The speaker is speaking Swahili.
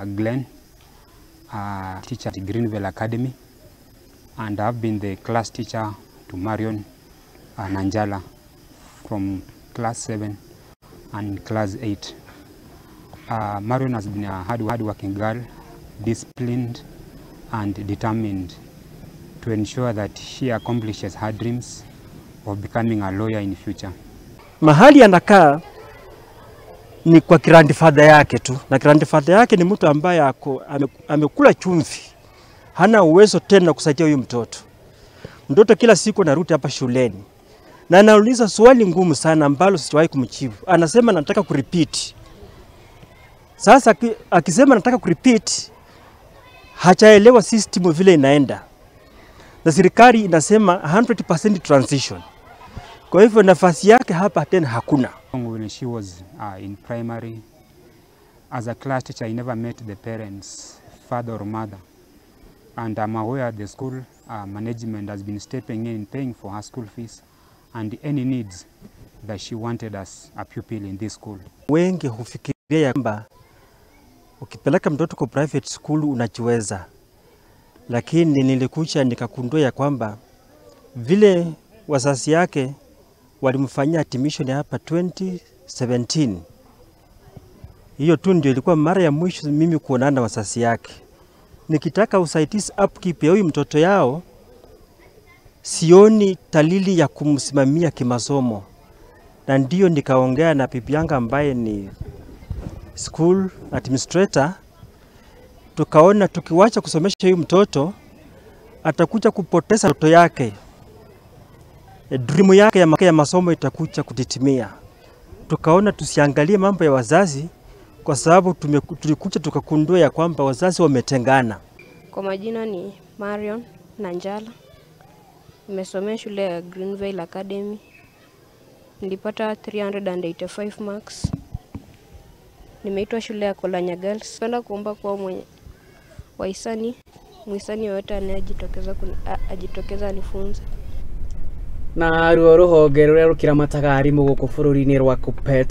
Glenn, a teacher at Greenvale Academy, and I've been the class teacher to Marion Nanjala from class 7 and class 8. Marion has been a hard-working girl, disciplined and determined to ensure that she accomplishes her dreams of becoming a lawyer in future. Mahali anakaa ni kwa grandfather yake tu, na grandfather yake ni mtu ambaye amekula chumvi, hana uwezo tena kusaidia huyu mtoto. Mtoto kila siku anarudi hapa shuleni na anauliza swali ngumu sana ambalo sijawahi kumjibu. Anasema nataka kurepeat. Sasa akisema nataka kurepeat, hajaelewa system vile inaenda, na serikali inasema 100% transition. Kwa hivyo nafasi yake hapa tena hakuna. When she was in primary, as a class teacher, I never met the parents, father or mother. And I'm aware the school management has been stepping in, paying for her school fees and any needs that she wanted as a pupil in this school. Wengi hufikiria ya kwamba ukipeleka mtoto kwa private school unajiweza, lakini nilikuja nikagundua ya kwamba vile wazazi yake walimfanyia admission hapa 2017, hiyo tu ndio ilikuwa mara ya mwisho mimi kuonana na wazazi yake. Nikitaka usaidizi upkeep ya huyu mtoto yao, sioni dalili ya kumsimamia kimasomo, na ndio nikaongea na bibi yangu ambaye ni school administrator, tukaona tukiwacha kusomesha huyu mtoto atakuja kupoteza ndoto yake, dream yake ya masomo itakuja kutitimia. Tukaona tusiangalie mambo ya wazazi, kwa sababu tulikuja tukagundua ya kwamba wazazi wametengana. Kwa majina ni Marion Nanjala. Nimesomea shule ya Greenvale Academy. Nilipata 385 marks. Nimeitwa shule ya Kolanya Girls. Napenda kuomba kwa mwenye wahisani, mhisani yoyote anayejitokeza ajitokeza anifunze. Na ruo ruhonge ruria rukiramataga arimũ gũkũ bũrũri-inĩ rwa KUPPET.